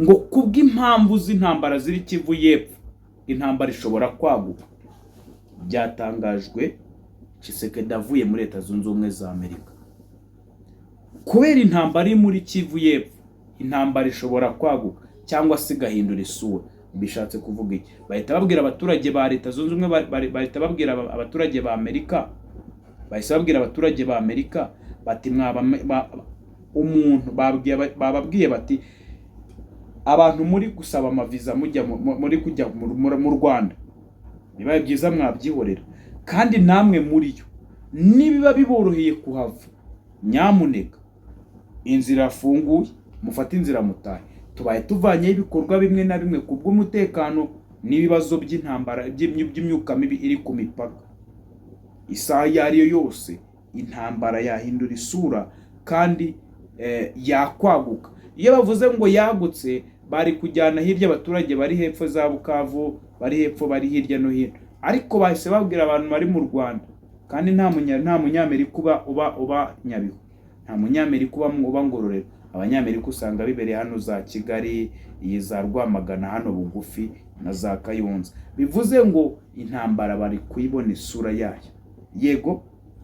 Ngo kubw'impamvu z'intambara ziri Kivu y'Epfo, intambara ishobora kwaguka. Byatangajwe Tshisekedi avuye muri Leta Zunze Ubumwe za Amerika. Kubera intambara iri muri Kivu y'Epfo, intambara ishobora kwaguka cyangwa se igahindura isura. Bishatse kuvuga iki? Bahita babwira abaturage ba Leta Zunze Ubumwe, bahita babwira abaturage ba Amerika, bahise babwira abaturage ba Amerika bati mwaba umuntu bababwiye bati abantu muri gusaba amaviza mujya muri kujya mu Rwanda, bibaye byiza mwabyihorera, kandi namwe muri yo nibiba biboroheye kuhava, nyamuneka inzira irafunguye, mufate inzira mutahe. Tubaye tuvanyeho ibikorwa bimwe na bimwe ku bw'umutekano n'ibibazo by'intambara, by'imyuka mibi iri ku mipaka. Isaha iyo ari yo yose intambara yahindura isura kandi yakwaguka. Iyo bavuze ngo yagutse, bari kujyana hirya abaturage bari hepfo za Bukavu, bari hepfo, bari hirya no hino, ariko bahise babwira abantu bari mu Rwanda. Kandi nta Munyamerika uba Nyabihu, nta Munyamerika uba Ngororero. Abanyamerika usanga bibereye hano za Kigali, iyi za Rwamagana hano bugufi na za Kayonza. Bivuze ngo intambara bari kuyibona isura yayo. Yego.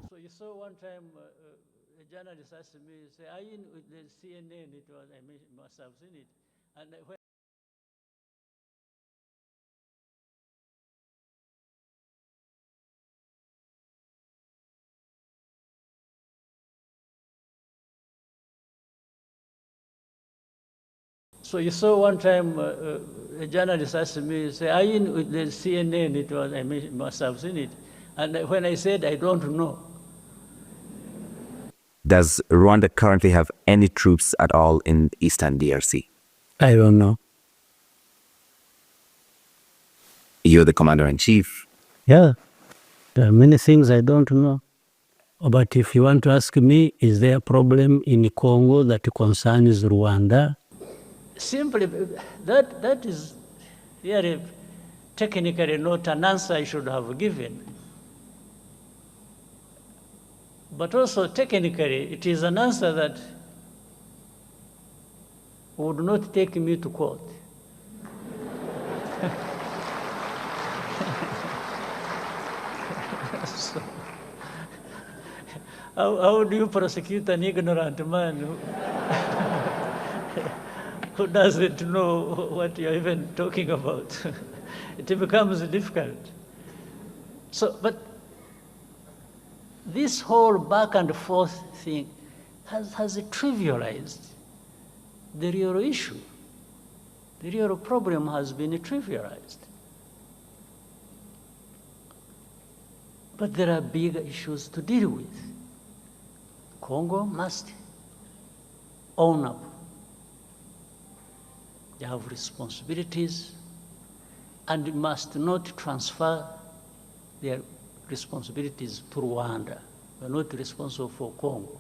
So you saw one time a journalist asked me, say, "Are you in with the CNN?" It was, I must have seen it. And when So you saw one time a journalist asked me, say, "Are you in with the CNN?" It was, I must have seen it. And when I said, "I don't know." Does Rwanda currently have any troops at all in Eastern DRC? I don't know. You're the commander in chief. Yeah, there are many things I don't know. But if you want to ask me, is there a problem in Congo that concerns Rwanda? Simply, that is really technically not an answer I should have given. But also technically, it is an answer that would not take me to court. So, how do you prosecute an ignorant man who doesn't know what you're even talking about? It becomes difficult. But this whole back and forth thing has trivialized the real issue. The real problem has been trivialized. But there are bigger issues to deal with. Congo must own up. They have responsibilities and must not transfer their responsibilities to Rwanda. We are not responsible for Congo.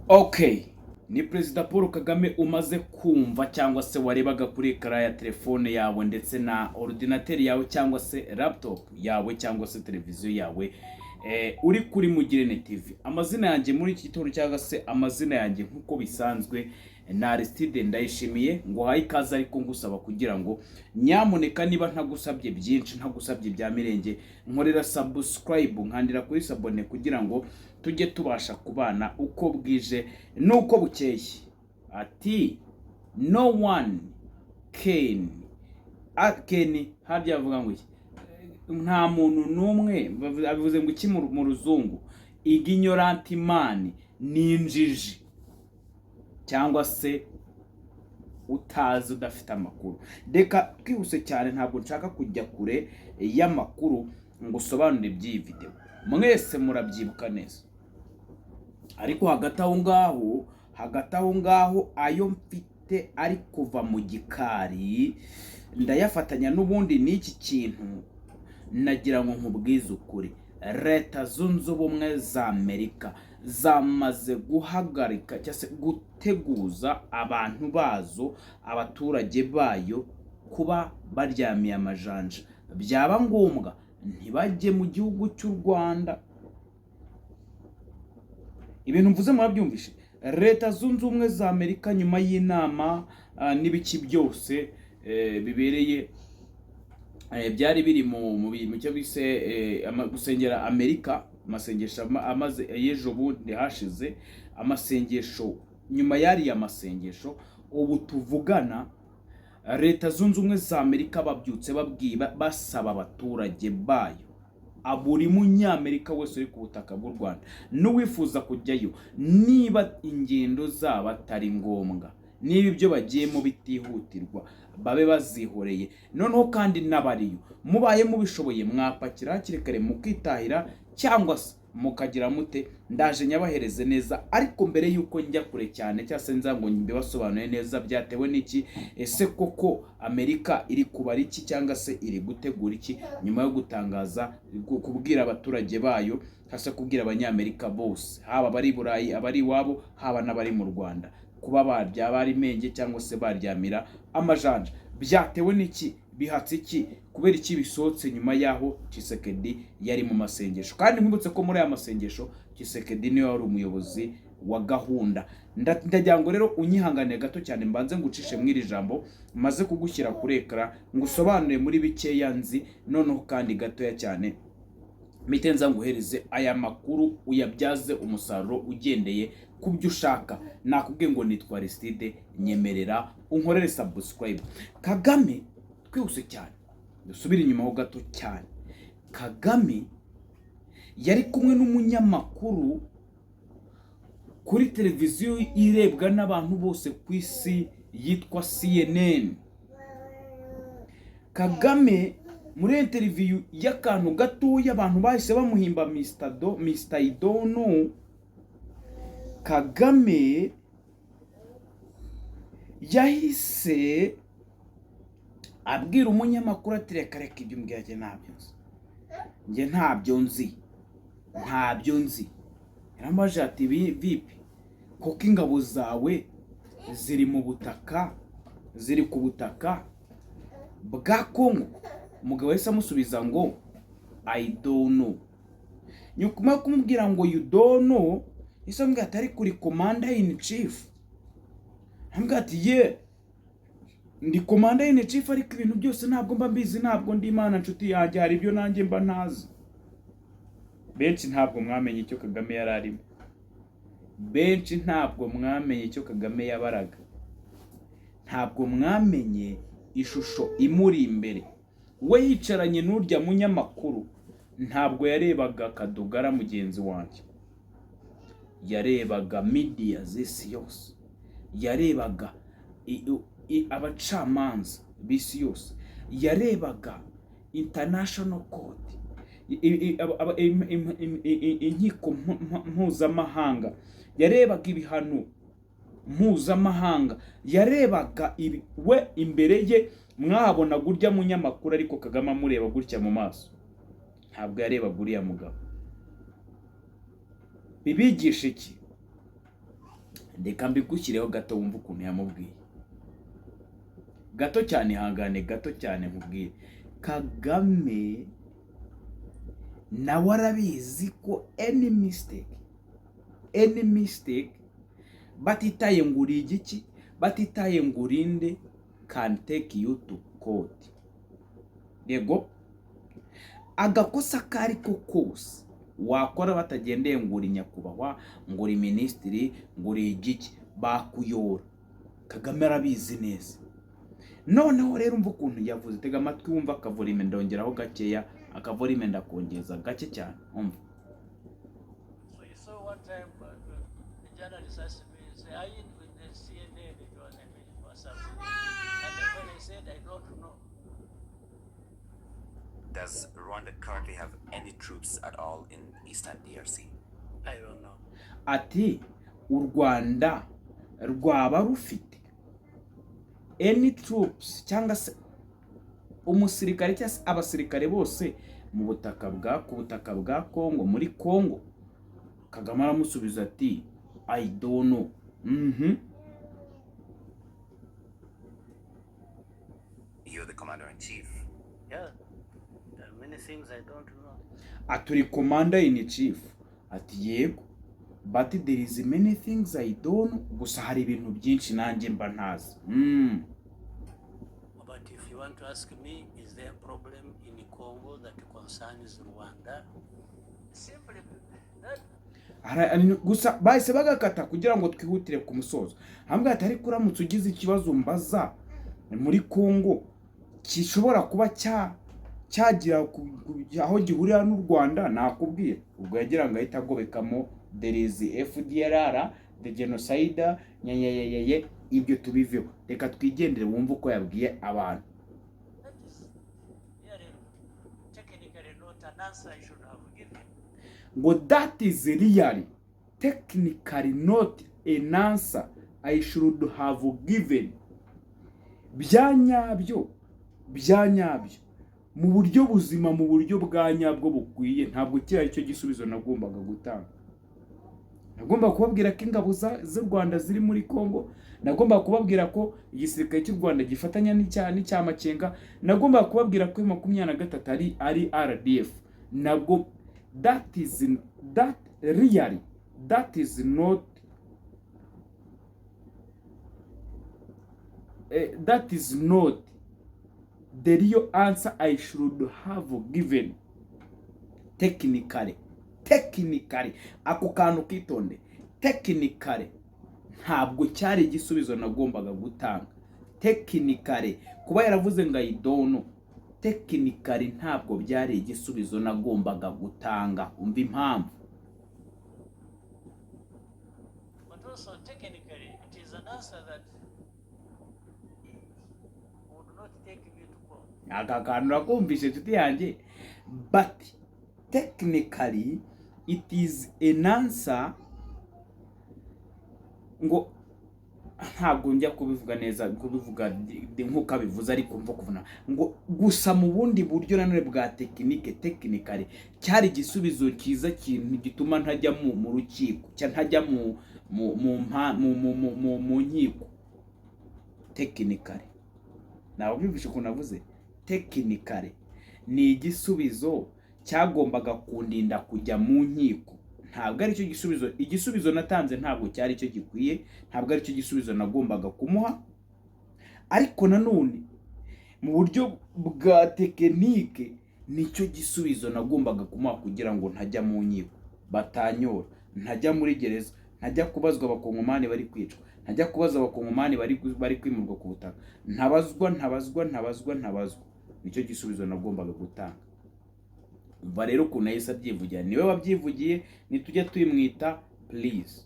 Okay, ni Perezida Paul Kagame umaze kumva cyangwa se warebaga kuri écran ya telefone yawe ndetse na ordinateur yawe cyangwa se laptop yawe cyangwa se televiziyo yawe, uri kuri Mugirene TV. Amazina yanjye muri iki gitondo cyangwa se amazina yanjye nk'uko bisanzwe na Aristide Ndayishimiye. Ngo uhaye ikaze, ariko ngusaba kugira ngo nyamuneka, niba ntagusabye byinshi, ntagusabye ibya mirenge, nkorera subscribe, nkandira kuri s'abonner kugira ngo tujye tubasha kubana uko bwije n'uko bukeye. Ati no one can can, harya bavuga ngo iki? Nta muntu n'umwe, abivuze ngo iki mu ruzungu? Ignorant man ni injiji cyangwa se utazi, udafite amakuru. Reka twihuse cyane, ntabwo nshaka kujya kure y'amakuru ngo usobanure iby'iyi videwo. Mwese murabyibuka neza, ariko hagati aho ngaho ayo mfite ari kuva mu gikari ndayafatanya n'ubundi n'iki kintu. Nagira ngo nkubwize ukuri, Leta Zunze Ubumwe za Amerika zamaze guhagarika cyangwa se guteguza abantu bazo, abaturage bayo, kuba baryamiye amajanja, byaba ngombwa ntibajye mu gihugu cy'u Rwanda. Ibintu mvuze murabyumvishe. Leta Zunze Ubumwe za Amerika nyuma y'inama n'ibiki byose bibereye byari biri mu cyo bise gusengera Amerika, amasengesho amaze y'ejo bundi hashize, amasengesho nyuma y'ariya masengesho. Ubu tuvugana, Leta Zunze Ubumwe za Amerika babyutse basaba abaturage bayo, buri Munyamerika wese uri ku butaka bw'u Rwanda n'uwifuza kujyayo, niba ingendo zabo atari ngombwa, niba ibyo bagiyemo bitihutirwa, babe bazihoreye. Noneho kandi n'abariyo, mubaye mubishoboye mwapakira hakiri kare mukitahira, cyangwa se mukagira mute. Ndaje nyabahereze neza, ariko mbere y'uko njya kure cyane cyangwa se nza ngo mbibasobanure neza byatewe n'iki, ese koko Amerika iri kubara iki cyangwa se iri gutegura iki nyuma yo gutangaza kubwira abaturage bayo, cyangwa se kubwira Abanyamerika bose, haba abari i Burayi, abari iwabo, haba n'abari mu Rwanda, kuba barya bari menge cyangwa se baryamira amajanja? Byatewe n'iki? Bihatse iki? Kubera iki bisohotse nyuma y'aho Tshisekedi yari mu masengesho? Kandi nkwibutse ko muri aya masengesho Tshisekedi niwe wari umuyobozi wa gahunda. Ndagira ngo rero unyihanganire gato cyane, mbanze ngucishe muri iri jambo maze kugushyira kuri écran, ngusobanure muri bikeya nzi. Noneho kandi gatoya cyane mpite nza nguhereze aya makuru, uyabyaze umusaruro ugendeye ku byo ushaka. Nakubwiye ngo nitwa Aristide, nyemerera unkorere subscribe. Kagame, twihuse cyane, dusubire inyuma ho gato cyane. Kagame yari kumwe n'umunyamakuru kuri televiziyo irebwa n'abantu bose ku isi yitwa CNN. Kagame muri interview y'akantu gatoya abantu bahise bamuhimba Mr. Do, Mr. Idono. Kagame yahise abwira umunyamakuru ati: "Reka reka, ibyo umbwira njye ntabyo nzi, njye ntabyo nzi, ntabyo nzi." Yarambaje ati: "Vipi kuko ingabo zawe ziri mu butaka, ziri ku butaka bwa Kongo?" Umugabo yahise amusubiza ngo: "I don't know." Nyuma yo kumubwira ngo "You don't know", yahise amubwira ati: "Ariko uri commander in chief?" Amubwira ati: "Yeah, ndi commander in chief, ariko ibintu byose ntabwo mba mbizi, ntabwo ndi Imana nshuti yanjye, hari ibyo nanjye mba ntazi." Benshi ntabwo mwamenye icyo Kagame yari arimo, benshi ntabwo mwamenye icyo Kagame yabaraga, ntabwo mwamenye ishusho imuri imbere. We yicaranye n'urya munyamakuru, ntabwo yarebaga Kadugara mugenzi wanjye, yarebaga media z'isi yose, yarebaga abacamanza b'isi yose, yarebaga international court, inkiko mpuzamahanga, yarebaga ibihano mpuzamahanga, yarebaga ibi. We imbere ye mwahabonaga urya munyamakuru, ariko Kagame amureba gutya mu maso, ntabwo yarebaga uriya mugabo. Bibigisha iki? Reka mbigushyireho gato wumve ukuntu yamubwiye gato cyane. Ihangane gato cyane nkubwire. Kagame nawe arabizi ko any mistake, any mistake, batitaye ngo uri igiki, batitaye ngo urinde, can take you to court. Yego, agakosa ako ari ko kose wakora, batagendeye ngo uri nyakubahwa, ngo uri minisitiri, ngo uri igiki, bakuyora. Kagame arabizi neza. Noneho rero umva ukuntu yavuze, tega amatwi wumva akavolume, ndongeraho gakeya akavolume, ndakongeza gake cyane, umva. So you saw one time the journalist asked me, say, "Are you with the CNN?" It was I mean, or something. And then when I said, "I don't know." Does Rwanda currently have any troops at all in Eastern DRC? I don't know. Ati: "U Rwanda rwaba rufite any troops cyangwa se umusirikare cyangwa se abasirikare bose mu butaka bwa ku butaka bwa Kongo, muri Kongo?" Kagame aramusubiza ati: "I don't know." You're the commander in chief. Yeah. There are many things I don't know. Ati: "Uri commander in chief?" Ati: "Yego." But there is many things I don't know. Gusa hari ibintu byinshi nanjye mba ntazi. But if you want to ask me, is there a problem in Congo that concerns Rwanda? Simply that Gusa bahise bagakata kugira ngo twihutire ku musozo. Hambwa ati: "Ariko uramutse ugize ikibazo mbaza muri Congo gishobora kuba cyagira aho gihurira n'u Rwanda, nakubwira." Ubwo yagira ngo ahite agobekamo there is FDLR, the genocide, nyanyayeye. Ibyo tubiveho, reka twigendere wumve uko yabwiye abantu. That is really technically not an answer I should have given. Ngo "That is really technically not an answer I should have given." Bya nyabyo, bya nyabyo, mu buryo buzima, mu buryo bwa nyabwo bukwiye, ntabwo kiriya ari cyo gisubizo nagombaga gutanga. Nagomba kubabwira ko ingabo z'u Rwanda ziri muri Congo, nagomba kubabwira ko igisirikare cy'u Rwanda gifatanya n'icya Makenga, nagomba kubabwira ko 23 ari RDF. Nabwo that is that really that is not that is not the real answer I should have given technically. Technically, ako kantu kitonde, technically ntabwo cyari igisubizo nagombaga gutanga. Technically, kuba yaravuze ngo "I don't know", technically ntabwo byari igisubizo nagombaga gutanga. Umva impamvu. But also technically, it is an answer that would not take me to court. Aka kantu urakumvishe, inshuti yanjye? But technically it is an answer, ngo ntabwo njya kubivuga neza, kubivuga nk'uko abivuze, ariko mva kuvuna ngo gusa mu bundi buryo nanone bwa tekinike, technically cyari igisubizo cyiza, kintu gituma ntajya mu rukiko cyangwa ntajya mu mpa- mu mu mu mu mu nkiko. Technically, ntabwo byumvishe ukuntu navuze technically, ni igisubizo cyagombaga kundinda kujya mu nkiko. Ntabwo aricyo gisubizo, igisubizo natanze ntabwo cyari cyo gikwiye, ntabwo aricyo gisubizo nagombaga kumuha, ariko nanone mu buryo bwa tekinike nicyo gisubizo nagombaga kumuha kugira ngo ntajya mu nkiko, batanyora, ntajya muri gereza, ntajya kubazwa Abakongomani bari kwicwa, ntajya kubaza Abakongomani bari kwimurwa ku butaka, ntabazwa, ntabazwa, ntabazwa, ntabazwa. Nicyo gisubizo nagombaga gutanga. Umva rero ukuntu yahise abyivugira, niwe wabyivugiye, nitujya tuyimwita. Please,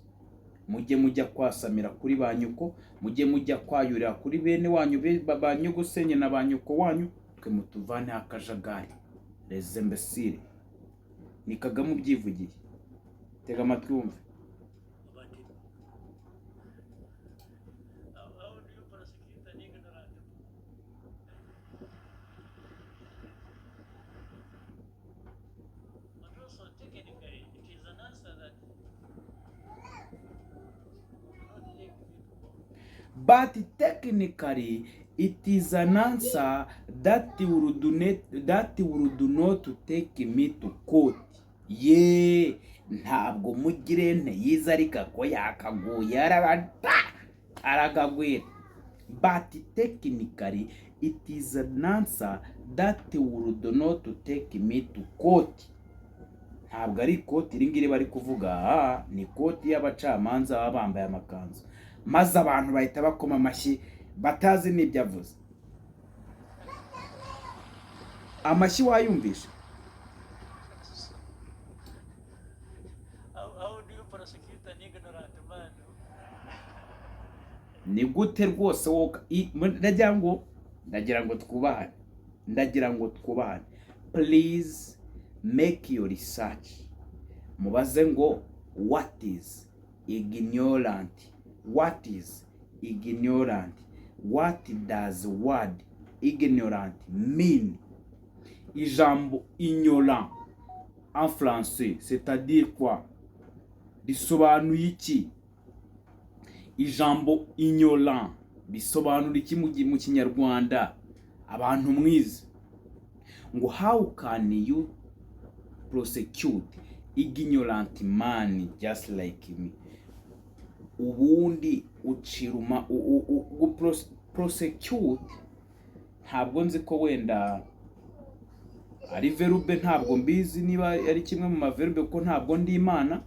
mujye mujya kwasamira kuri ba nyoko, mujye mujya kwayurira kuri bene wanyu, ba nyogosenge na ba nyoko wanyu, twe mutuvaneho akajagari. Les imbéciles. Ni Kagame ubyivugiye, tega amatwi wumve. But how do you prosecute an ignorant? But also technically, it is an answer that would not take me to court. But technically it is an answer that would not take me to court. Ye, ntabwo mugire yize, ariko ko yakaguye arabata aragagwira. But technically it is an answer that would not take me to court. Ntabwo ari ikoti iri ngiri bari kuvuga, ni ikoti y'abacamanza baba bambaye amakanzu, maze abantu bahita bakoma amashyi batazi n'ibyo avuze. Amashyi wayumvisha? How do you prosecute an ignorant man? Ni gute rwose wowe ndagira ngo twubahane, ndagira ngo twubahane. Please make your research, mubaze ngo "What is ignorant? What is ignorant? What does word ignorant mean?" Ijambo ignorant en français, c'est-à-dire quoi? Risobanuye iki? Ijambo ignorant bisobanura iki mu Kinyarwanda? Abantu mwize ngo "How can you prosecute Ignorant man just like me. Ubundi uciruma prosecute, ntabwo nzi ko wenda ari verbe, ntabwo mbizi niba ari kimwe mu ma verbe kuko ntabwo ndi Imana.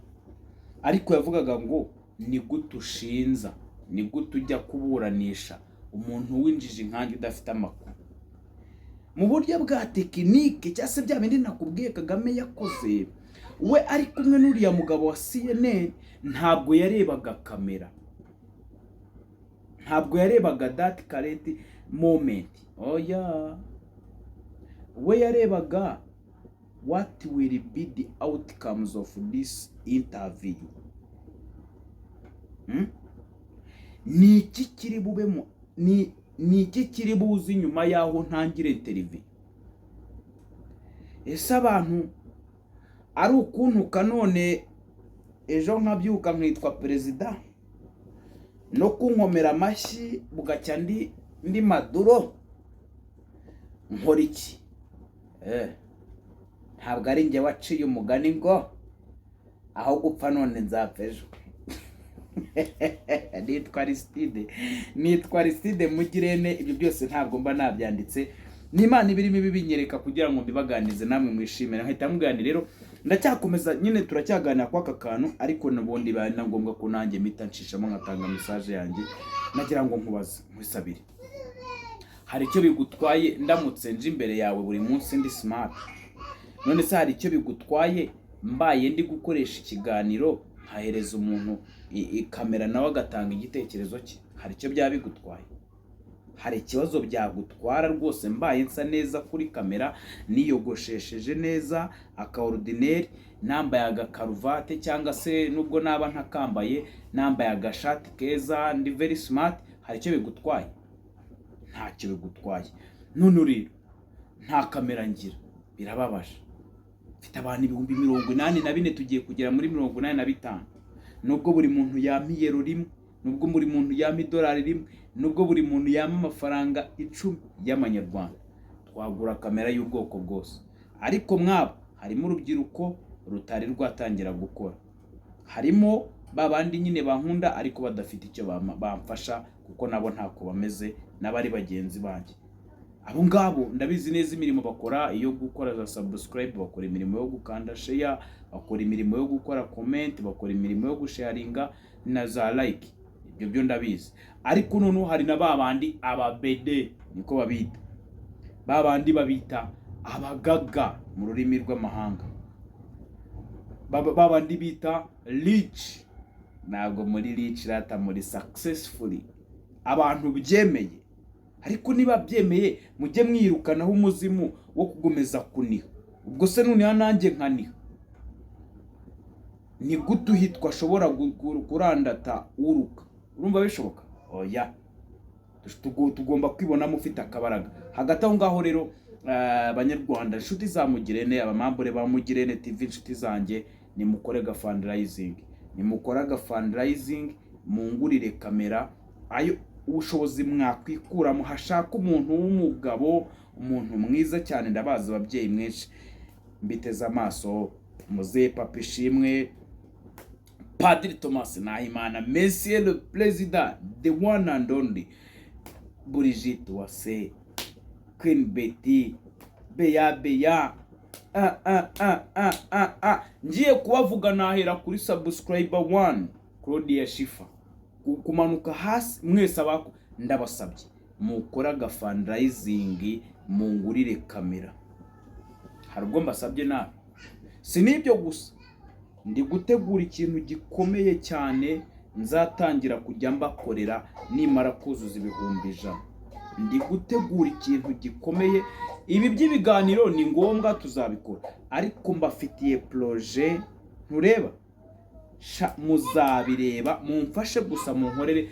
Ariko yavugaga ngo ni gute ushinza, ni gute ujya kuburanisha umuntu w'injiji nkanjye udafite amakuru? Mu buryo bwa tekinike, cyangwa se bya bindi nakubwiye Kagame yakoze, we ari kumwe n'uriya mugabo wa CNN, ntabwo yarebaga kamera, ntabwo yarebaga that current moment. Oya, we yarebaga what will be the outcomes of this interview. Ni iki kiri bubemo, ni iki kiri buze nyuma y'aho ntangira interview? Ese abantu ari ukuntuka none ejo nkabyuka nkitwa perezida, no kunkomera amashyi bugacya ndi Maduro, nkora iki? Ntabwo ari njye waciye umugani ngo aho gupfa none nzapfa ejo. Nitwa Aristide, nitwa Aristide Mugirene. Ibyo byose ntabwo mba nabyanditse, ni Imana ibirimo ibibinyereka kugira ngo mbibaganize namwe mwishimire. Nkahita muganira rero, ndacyakomeza nyine, turacyaganira kwa aka kantu, ariko n'ubundi bibaye na ngombwa ko nanjye mpita nshishamo nkatanga message yanjye. Nagira ngo nkubaze, nkwisabire, hari icyo bigutwaye ndamutse nje imbere yawe buri munsi ndi smart? None se hari icyo bigutwaye mbaye ndi gukoresha ikiganiro nkahereza umuntu kamera nawe agatanga igitekerezo cye? Hari icyo byaba bigutwaye? Hari ikibazo byagutwara rwose mbaye nsa neza kuri kamera, niyogoshesheje neza aka ordinaire, nambaye agakaruvate, cyangwa se nubwo naba ntakambaye, nambaye agashati keza, ndi very smart? Hari icyo bigutwaye? Ntacyo bigutwaye. None rero nta kamera ngira, birababaje. Mfite abantu 84,000, tugiye kugera muri 85. Nubwo buri muntu yampa iyero rimwe, nubwo buri muntu yampa idolari rimwe, nubwo buri muntu yampa amafaranga 10 y'amanyarwanda, twagura kamera y'ubwoko bwose. Ariko mwabo harimo urubyiruko rutari rwatangira gukora, harimo ba bandi nyine bankunda ariko badafite icyo bamfasha kuko nabo ntako bameze, n'abari bagenzi banjye. Abo ngabo ndabizi neza imirimo bakora, iyo gukora za subscribe, bakora imirimo yo gukanda share, bakora imirimo yo gukora comment, bakora imirimo yo gusharinga na za like. Ibyo byo ndabizi. Ariko noneho hari na ba bandi ababede, niko babita, ba bandi babita abagaga mu rurimi rw'amahanga, ba bandi bita rich. Ntabwo muri rich rata, muri successfully, abantu byemeye. Ariko niba byemeye, mujye mwirukanaho umuzimu wo kugomeza kuniha. Ubwo se nuniha nanjye nkaniha, ni gute uhitwa ashobora kurandata uruka? Urumva bishoboka? Oya. Tugomba kwibonamo ufite akabaraga. Hagati aho ngaho rero, Abanyarwanda, inshuti za Mugirene, abamambure ba Mugirene TV, inshuti zanjye, nimukore ga fundraising, nimukore aga fundraising, mungurire kamera. Ayo ubushobozi mwakwikuramo, hashaka umuntu w'umugabo, umuntu mwiza cyane. Ndabazi ababyeyi mwinshi, mbiteze amaso. Muzehe Papa Ishimwe, Padiri Thomas Nahimana, Monsieur le Président, the one and only Brigitte Wase, Queen Betty, Beya Beya, ah, ah, ah, ah, ah, ah. Ngiye kubavuga nahera kuri subscriber one Claudia Shifa kumanuka hasi. Mwese abako ndabasabye, mukore aga fundraising mungurire kamera. Hari ubwo mbasabye nabi? Si n'ibyo gusa, ndi gutegura ikintu gikomeye cyane nzatangira kujya mbakorera nimara kuzuza 100,000. Ndi gutegura ikintu gikomeye. Ibi by'ibiganiro ni ngombwa, tuzabikora, ariko mbafitiye projet ntureba. Sha, muzabireba. Mumfashe gusa, munkorere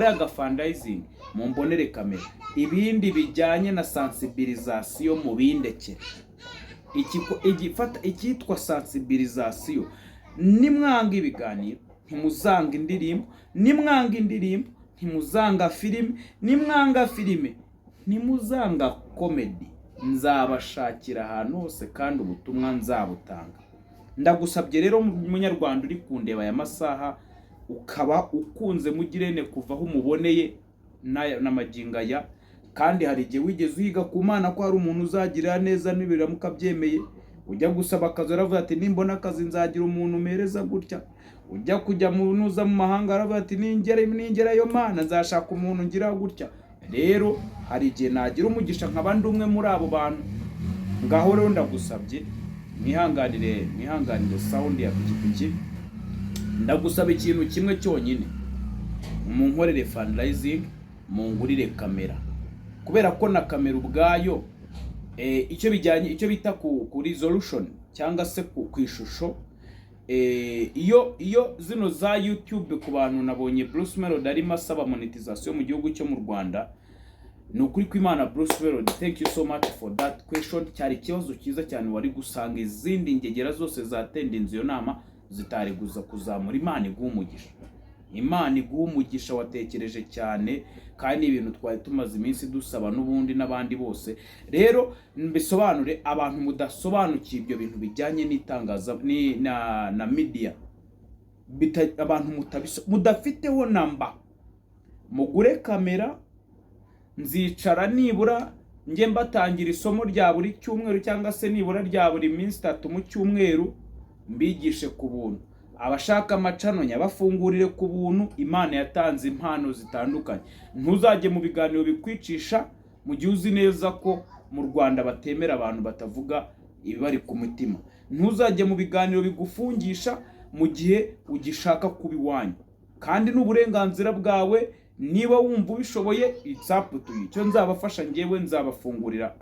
aga fundraising, mumbonere kamera. Ibindi bijyanye na sensibilisation mubindekere. Igifata icyitwa sensibilisation, nimwanga ibiganiro ntimuzanga indirimbo, nimwanga indirimbo ntimuzanga filime, nimwanga filime ntimuzanga comedy. Nzabashakira ahantu hose kandi ubutumwa nzabutanga. Ndagusabye rero, munyarwanda uri kundeba aya masaha, ukaba ukunze Mugirene kuva aho umuboneye n'amagingo aya, kandi hari igihe wigeze uhiga ku Mana ko hari umuntu uzagirira neza nibiramuka byemeye. Ujya gusaba akazi aravuga ati: "Nimbona akazi nzagira umuntu umereza gutya." Ujya kujya mu nuza mu mahanga aravuga ati: "Ningerayo Mana, nzashaka umuntu ngira gutya." Rero hari igihe nagira umugisha nkaba ndi umwe muri abo bantu. Ngaho rero ndagusabye, mwihanganire, mwihanganire sound ya pikipiki. Ndagusaba ikintu kimwe cyonyine: munkorere fundraising, mungurire kamera, kubera ko na kamera ubwayo, icyo bijyanye, icyo bita ku resolution cyangwa se ku ishusho, iyo zino za YouTube, ku bantu nabonye Bruce Melody arimo asaba monetization mu gihugu cyo mu Rwanda. Ni ukuri kw'Imana, Bruce Melody, thank you so much for that question. Cyari ikibazo cyiza cyane, wari gusanga izindi ngegera zose zatendinze iyo nama zitari guza kuzamura. Imana iguha umugisha, Imana iguha umugisha, watekereje cyane kandi ni ibintu twari tumaze iminsi dusaba n'ubundi n'abandi bose. Rero mbisobanure, abantu mudasobanukiwe ibyo bintu bijyanye n'itangaza na media, abantu mudafiteho namba, mugure kamera. Nzicara nibura njye mbatangira isomo rya buri cyumweru cyangwa se nibura rya buri minsi 3 mu cyumweru, mbigishe ku buntu. Abashaka amacano nyabafungurire ku buntu. Imana yatanze impano zitandukanye. Ntuzajye mu biganiro bikwicisha mu gihe uzi neza ko mu Rwanda batemera abantu batavuga ibibari ku mutima. Ntuzajye mu biganiro bigufungisha mu gihe ugishaka kuba iwanyu, kandi ni uburenganzira bwawe. Niba wumva ubishoboye, it's up to you. Icyo nzabafasha ngewe, nzabafungurira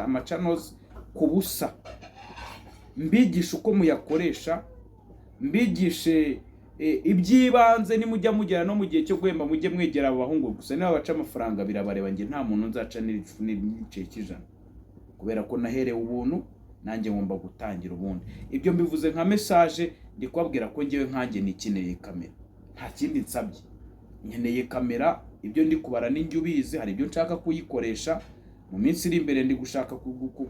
amachannels ku busa, mbigishe uko muyakoresha, mbigishe iby'ibanze. Nimujya mugera no mu gihe cyo guhemba, mujye mwegera abo bahungu gusa. Niba baca amafaranga birabareba, njye nta muntu nzaca n'igice cy'ijana, kubera ko naherewe ubuntu, nanjye ngomba gutangira ubundi. Ibyo mbivuze nka message, ndi kubabwira ko ngewe nkanjye nikeneye kamera, nta kindi nsabye, nkeneye kamera. Ibyo ndi kubara ninjye ubizi, hari ibyo nshaka kuyikoresha mu minsi iri imbere. Ndi gushaka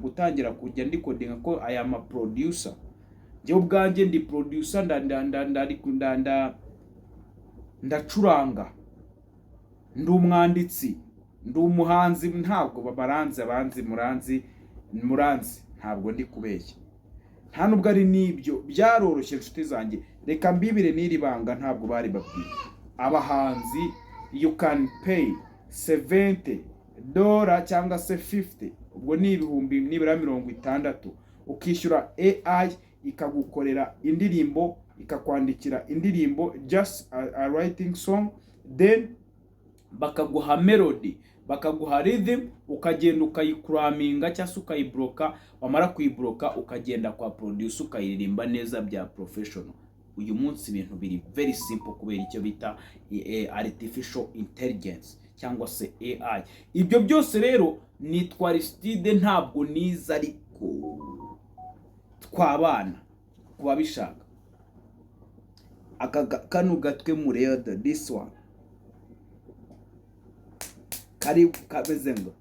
gutangira kujya ndikodinga, ko aya ma producer, njyewe ubwanjye ndi producer, nda nda nda nda nda nda ndacuranga, ndi umwanditsi, ndi umuhanzi. Ntabwo baranzi, abanzi muranzi, muranzi, ntabwo ndi kubeshya, nta nubwo ari n'ibyo. Byaroroshye, inshuti zanjye. Reka mbibire n'iri banga, ntabwo bari babwiye abahanzi. You can pay $70 cyangwa se 50, ubwo ni ibihumbi nibura 60, ukishyura AI ikagukorera indirimbo, ikakwandikira indirimbo, just a writing song, then bakaguha melody, bakaguha rhythm, ukagenda ukayikuraminga cyangwa se ukayibloka. Wamara kuyibloka, ukagenda kwa producer ukayiririmba neza bya professional. Uyu munsi ibintu biri very simple kubera icyo bita artificial intelligence cyangwa se AI. Ibyo byose rero, nitwa Aristide, ntabwo nize ariko twabana ku babishaka. Aka kano gatwe mureba, this one, kari kameze ngo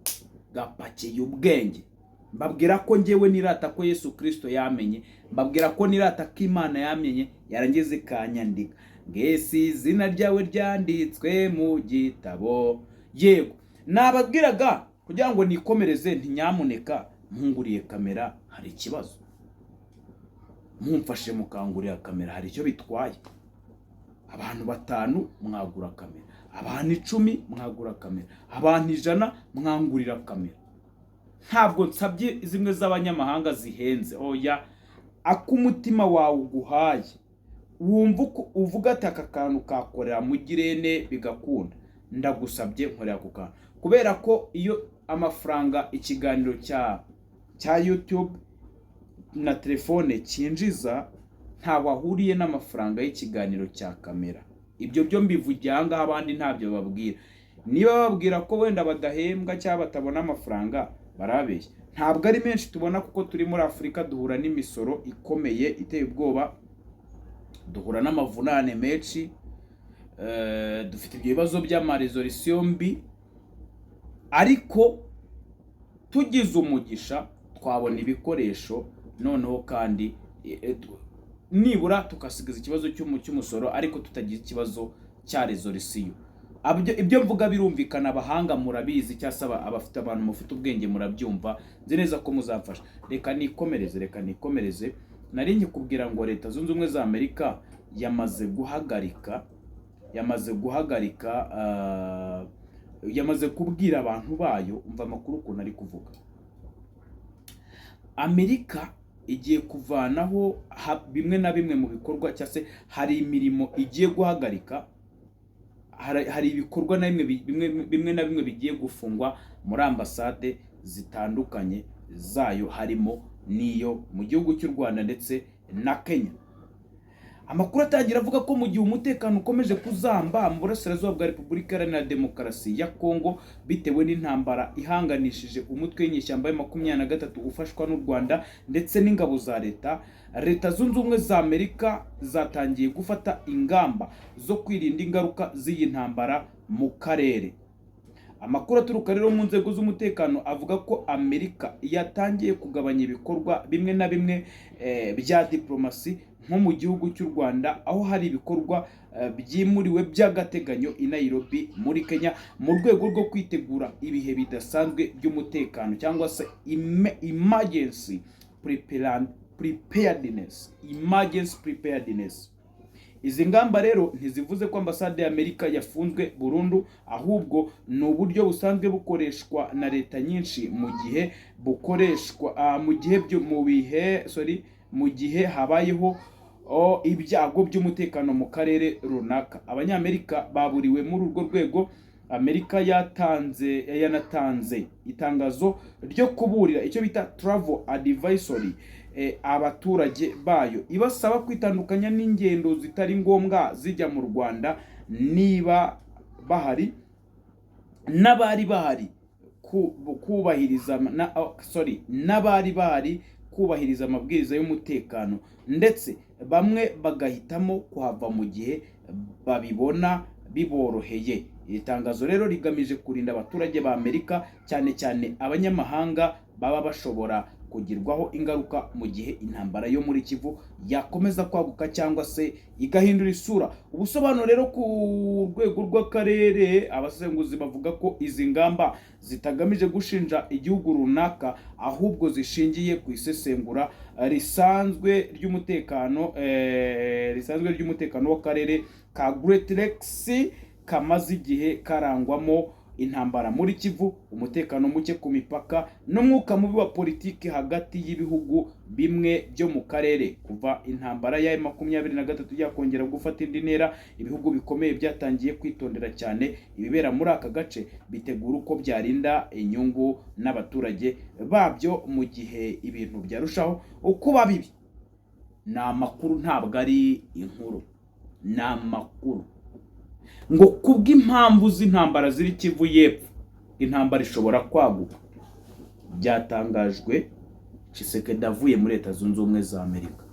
gapakiye ubwenge. Mbabwira ko ngewe nirata ko Yesu Kirisito yamenye, mbabwira ko nirata ko Imana yamenye, yarangiza ikanyandika ngesi izina ryawe ryanditswe mu gitabo. Yego, nababwiraga kugira ngo nikomereze, ntinyamuneka mpunguriye kamera, hari ikibazo? Mumfashe mukangurira kamera, hari icyo bitwaye? Abantu batanu mwagura kamera, abantu 10 mwagura kamera, abantu 100 mwangurira kamera. Ntabwo nsabye zimwe z'abanyamahanga zihenze, oya. Ak'umutima wawe uguhaye, wumva uko uvuga ati: "Aka kantu kakorera Mugirene bigakunda." Ndagusabye, nkorera ako kantu, kubera ko iyo amafaranga ikiganiro cya YouTube na telefone cyinjiza ntaho ahuriye n'amafaranga y'ikiganiro cya kamera. Ibyo byo mbivugiye aha ngaha, abandi ntabyo babwira. Niba babwira ko wenda badahembwa cyangwa batabona amafaranga, barabeshya. Ntabwo ari menshi tubona, kuko turi muri Afurika, duhura n'imisoro ikomeye iteye ubwoba, duhura n'amavunane menshi, dufite ibyo bibazo by'amaresolution mbi. Ariko tugize umugisha twabona ibikoresho noneho kandi. Nibura tukasigaza ikibazo cy'umusoro ariko tutagize ikibazo cya résolution. Ibyo mvuga birumvikana, abahanga murabizi, cyangwa se abafite, abantu mufite ubwenge murabyumva. Nzi neza ko muzamfasha. Reka nikomereze, reka nikomereze. Nari nkikubwira ngo Leta Zunze Ubumwe za Amerika yamaze guhagarika, yamaze kubwira abantu bayo. Umva amakuru ukuntu ari kuvuga. Amerika igiye kuvanaho bimwe na bimwe mu bikorwa, cyangwa se hari imirimo igiye guhagarika, hari ibikorwa na bimwe bimwe na bimwe bigiye gufungwa muri ambasade zitandukanye zayo, harimo n'iyo mu gihugu cy'u Rwanda ndetse na Kenya. Amakuru atangira avuga ko mu gihe umutekano ukomeje kuzamba mu burasirazuba bwa Repubulika Iharanira Demokarasi ya Kongo bitewe n'intambara ihanganishije umutwe w'inyeshyamba ya 23 ufashwa n'u Rwanda ndetse n'ingabo za leta, Leta Zunze Ubumwe za Amerika zatangiye gufata ingamba zo kwirinda ingaruka z'iyi ntambara mu karere. Amakuru aturuka rero mu nzego z'umutekano avuga ko Amerika yatangiye kugabanya ibikorwa bimwe na bimwe bya diplomasi, nko mu gihugu cy'u Rwanda, aho hari ibikorwa byimuriwe by'agateganyo i Nairobi muri Kenya, mu rwego rwo kwitegura ibihe bidasanzwe by'umutekano, cyangwa se emergency preparedness, emergency preparedness. Izi ngamba rero ntizivuze ko ambasade y'Amerika yafunzwe burundu, ahubwo ni uburyo busanzwe bukoreshwa na leta nyinshi mu gihe bukoreshwa mu gihe byo mu bihe, sorry, mu gihe habayeho ibyago by'umutekano mu karere runaka. Abanyamerika baburiwe muri urwo rwego. Amerika yanatanze itangazo ryo kuburira, icyo bita travel advisory, abaturage bayo, ibasaba kwitandukanya n'ingendo zitari ngombwa zijya mu Rwanda niba bahari, n'abari bahari kubahiriza na, oh, sorry, n'abari bahari kubahiriza amabwiriza y'umutekano, ndetse bamwe bagahitamo kuhava mu gihe babibona biboroheye. Iri tangazo rero rigamije kurinda abaturage ba Amerika, cyane cyane abanyamahanga baba bashobora kugirwaho ingaruka mu gihe intambara yo muri Kivu yakomeza kwaguka cyangwa se igahindura isura. Ubusobanuro rero ku rwego rw'akarere, abasesenguzi bavuga ko izi ngamba zitagamije gushinja igihugu runaka, ahubwo zishingiye ku isesengura risanzwe ry'umutekano, w'akarere ka Great Lakes kamaze igihe karangwamo intambara muri Kivu, umutekano muke ku mipaka n'umwuka mubi wa politiki hagati y'ibihugu bimwe byo mu karere. Kuva intambara ya 23 yakongera gufata indi ntera, ibihugu bikomeye byatangiye kwitondera cyane ibibera muri aka gace, bitegura uko byarinda inyungu n'abaturage babyo mu gihe ibintu byarushaho kuba bibi. Ni amakuru, ntabwo ari inkuru, ni amakuru ngo kubw'impamvu z'intambara ziri Kivu y'Epfo, intambara ishobora kwaguka. Byatangajwe Tshisekedi avuye muri Leta Zunze Ubumwe za Amerika.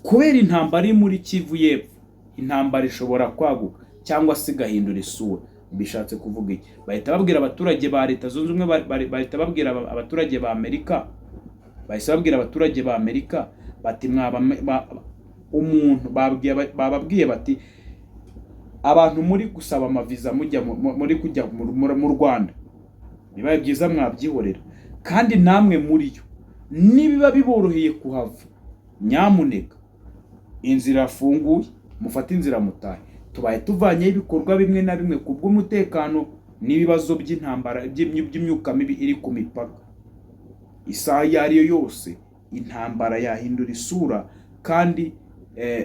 Kubera intambara iri muri Kivu y'Epfo, intambara ishobora kwaguka cyangwa se igahindura isura. Bishatse kuvuga iki? Bahita babwira abaturage ba Leta Zunze Ubumwe, bahita babwira abaturage ba Amerika, bahise babwira abaturage ba Amerika bati mwaba umuntu bababwiye bati abantu muri gusaba amaviza mujya muri kujya mu Rwanda, bibaye byiza mwabyihorera, kandi namwe muri yo nibiba biboroheye kuhava, nyamuneka inzira irafunguye, mufate inzira mutahe. Tubaye tuvanyeho ibikorwa bimwe na bimwe ku bw'umutekano n'ibibazo by'intambara, by'imyuka mibi iri ku mipaka. Isaha iyo ari yo yose intambara yahindura isura kandi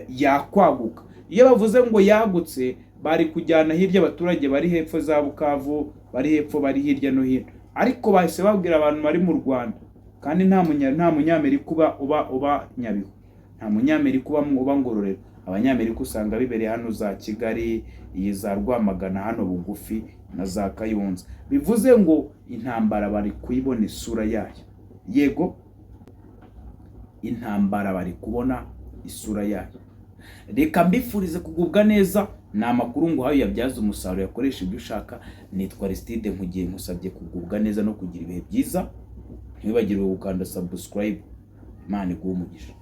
yakwaguka. Iyo bavuze ngo yagutse, bari kujyana hirya abaturage bari hepfo za Bukavu, bari hepfo, bari hirya no hino, ariko bahise babwira abantu bari mu Rwanda. Kandi nta Munyamerika uba Nyabihu, nta Munyamerika uba Ngororero. Abanyamerika usanga bibereye hano za Kigali, iyi za Rwamagana hano bugufi na za Kayonza. Bivuze ngo intambara bari kuyibona isura yayo. Yego, intambara bari kubona isura yayo. Reka mbifurize kugubwa neza. Ni amakuru nguhaye, yabyaza umusaruro, yakoresha ibyo ushaka. Nitwa Aristide Nkugiye, nkusabye kugubwa neza no kugira ibihe byiza. Ntiwibagirwe gukanda subscribe. Imana iguhe umugisha.